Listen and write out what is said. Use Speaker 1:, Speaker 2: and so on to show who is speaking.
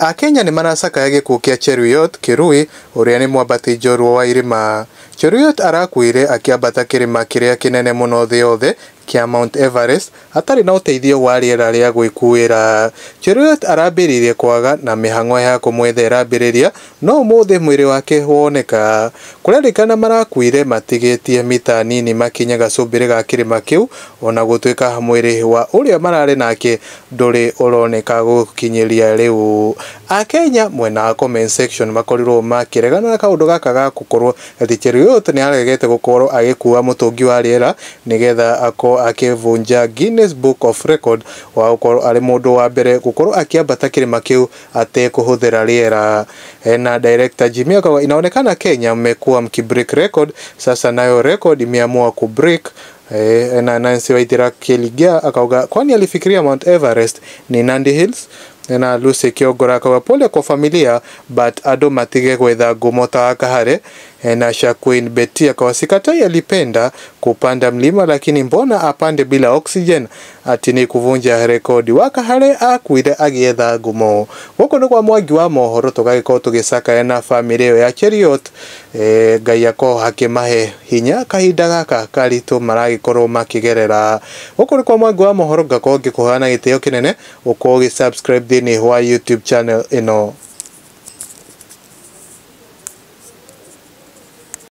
Speaker 1: Akenya nĩ maracakaya gĩkuũ kĩa Cheruiyot Kirui ũrĩa nĩ mwambati njorua wa irĩma. Cheruiyot arakuire akĩambata kĩrĩma kĩrĩa kĩnene mũno thĩ yothe kĩa Mount Everest atarĩ na ũteithio wa rĩera rĩa gwĩkuĩra. Cheruiyot arambĩrĩirie kwaga na mĩhang'o ya kũmwetha ĩrambĩrĩria no ũmũthĩ mwĩrĩ wake woneka. Kũrerĩkana marakuire matigĩtie mita nini makinye gacũmbĩrĩ ga kĩrĩma kĩu ona gũtuĩka mwĩrĩ wa ũrĩa mararĩ nake ndũrĩ ũroneka gũkinyĩria rĩu. Akenya mwena wa comment section makorirwo makĩregana na kaũndũ gaka ga gũkorwo atĩ Cheruiyot nĩ aregete gũkorwo agĩkua mũtũngi wa rĩera nĩgetha akorwo akĩvunja Guinness Book of Record wa gũkorwo arĩ mũndũ wa mbere gũkorwo akĩambata kĩrĩma kĩu atekũhũthĩra rĩera. Na director Jimmy akauga inaonekana Kenya mmekuwa mkibreak record, sasa nayo record imeamua kubreak. Na Nancy Waithira Keligia akauga kwani alifikiria Mount Everest ni Nandi Hills? Na Lucy Kiongora akauga pole kwa familia but andũ matige gwetha ngumo ta Wakahare. Na Shaquin Betty akauga sikatai alipenda kupanda mlima lakini mbona apande bila oxygen ati ni kuvunja rekodi. Wakahare akuire agĩetha ngumo. Gũkũ nĩ kwa Mwangi wa mohoro tũgagĩkorwo tũgĩcakaya na bamĩrĩ ĩyo ya Cheruiyot. Ngai akorwo akĩmahe hinya kahinda gaka karitũ maragĩkorwo makĩgerera. Gũkũ nĩ kwa Mwangi wa mohoro ngakorwo ngĩkũhoya na gĩtĩo kĩnene ũkorwo ũgĩ subscribe thĩinĩ wa YouTube channel ĩno.